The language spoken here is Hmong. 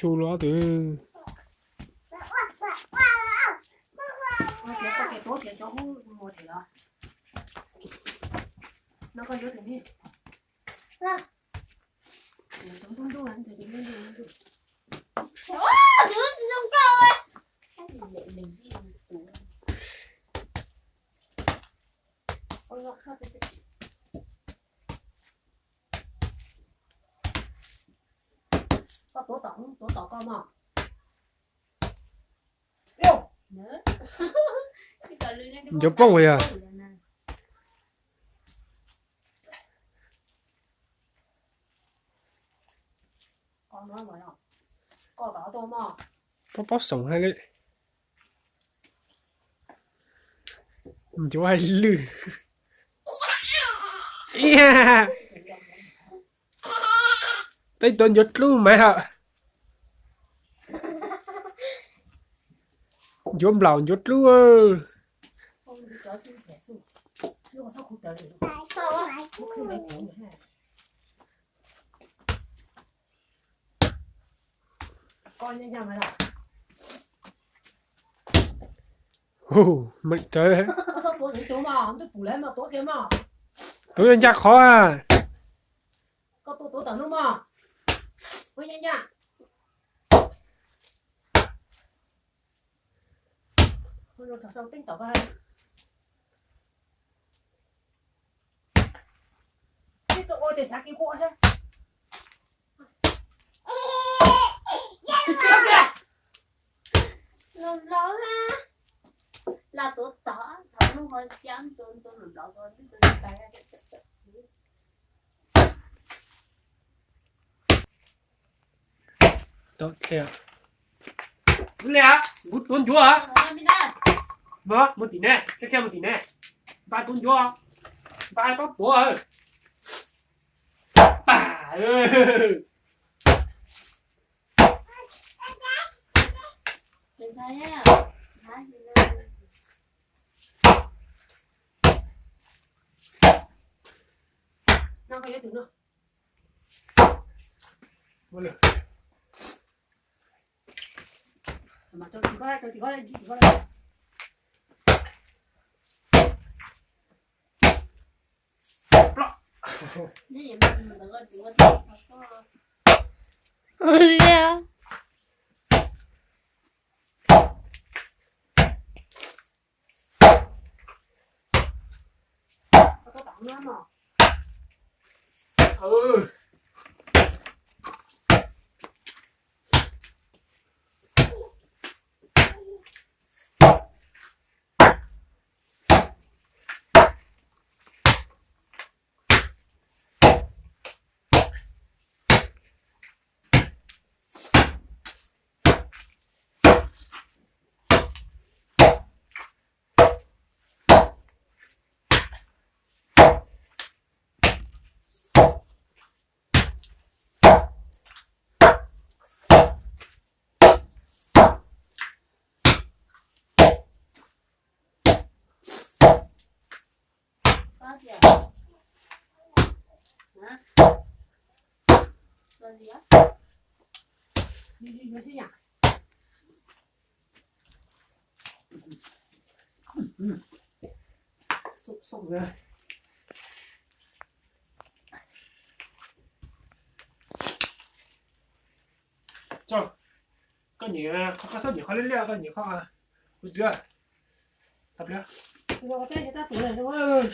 Tu los twb. Koj tuav tom, tuav tom koj mog. Ncuav plooj yog. Pob pob xoom hais li. Ncuav hais lwj. Tej tuav ncuav dlub mas hawm. Ncuav nplaum ncuav dlub. Meem tsawv. Tuav ncaj qhov. Los laus ha, los tuav tom, thaum hnub ho cab tuav tuav los laus ko twb tuav tsis tag. Kuv li, kuv tuav ncuav. Mus tim ne, xia xia mus tim ne. Npaj tuav ncuav, npaj paub tuav. Pam. Koj nyiam, koj xob nyiam qhov liab liab, koj nyiam qhov kuv txwv. Tsis tau tus lawm.